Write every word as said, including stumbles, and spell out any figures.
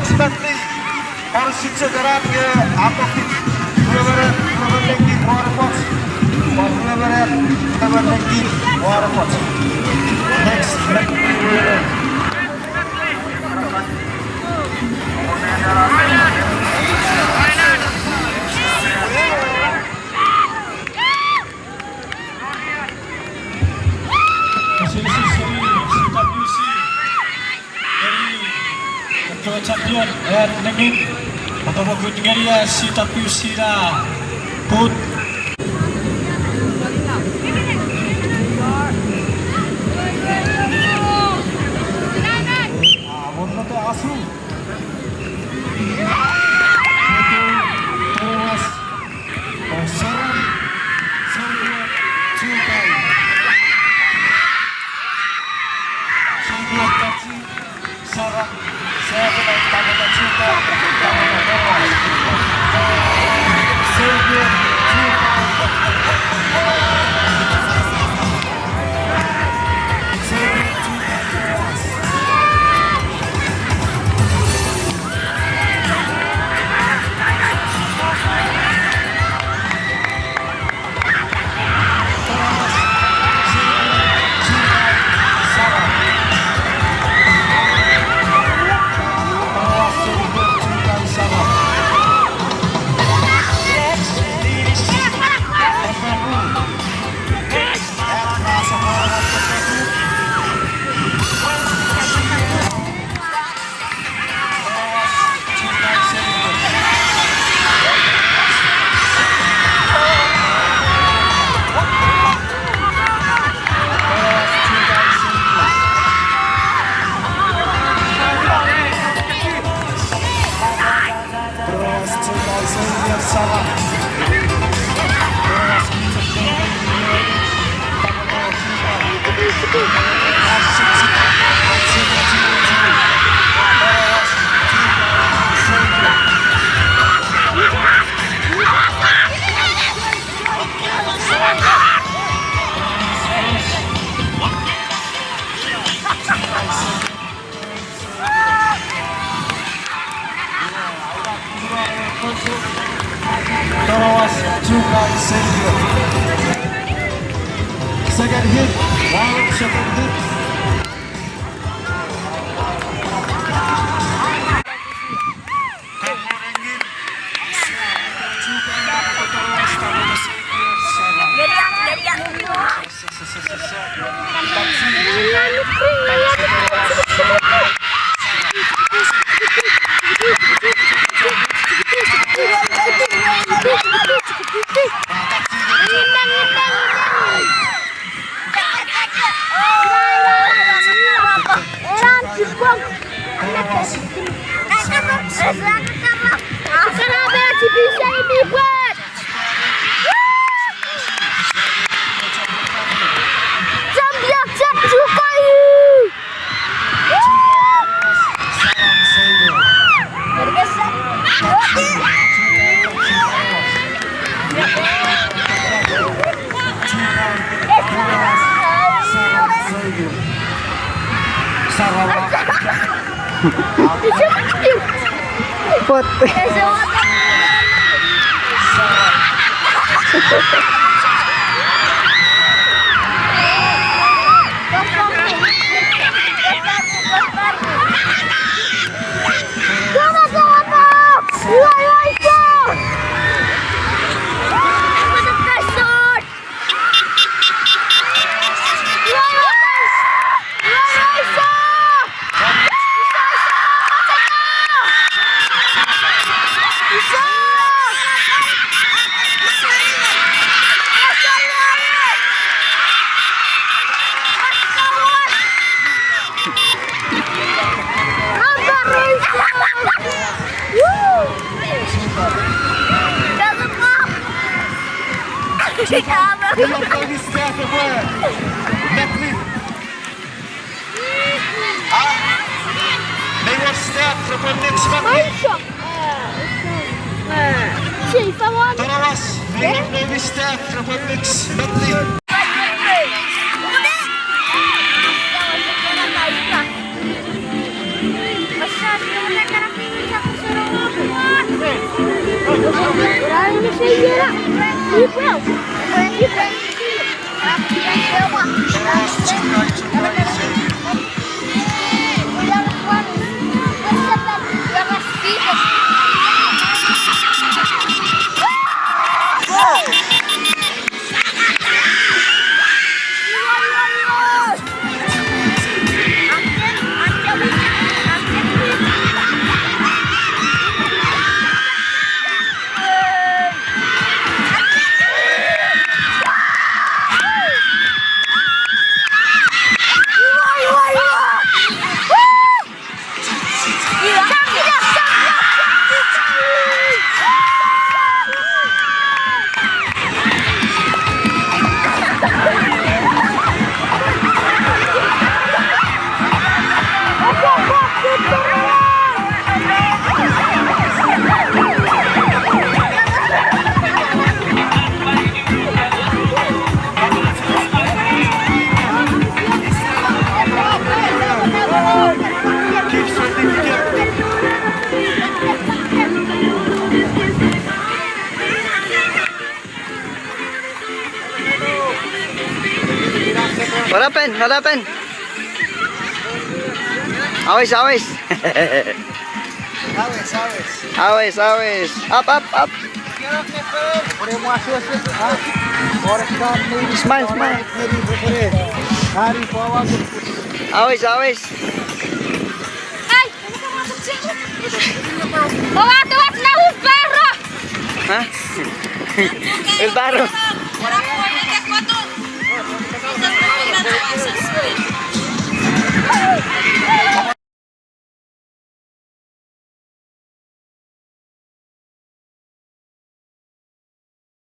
Smetli, orusichok erat nge apokit, ruemon, ruemon lekin won efoch, pwan ruemon, ruemon lekin won efoch. Next, Champion, eh, nengin, oto mokut ngeni, eh, C W C na, put. Ah, wonno te asu. Put, Thomas. Oh, Saram, Samuel, Chukai. Samuel Tachi, Saram, Samuel, Tamata Chukai, Tamata Thomas. Samuel, Chukai. Samuel, Chukai, Thomas. Thomas Chukai Senior. Second hit. Wow, second hit. What? Mei wor staff repwe mix Matthew. Thomas, mei wor staff repwe mix Matthew. What's up? You wanna come? What happened? What happened? Awes, awes. Awes, awes. Awes, awes. Up, up, up. Smile, smile. Awes, awes. Ai. Oua tewach na wheelbarrow. Huh? Wheelbarrow.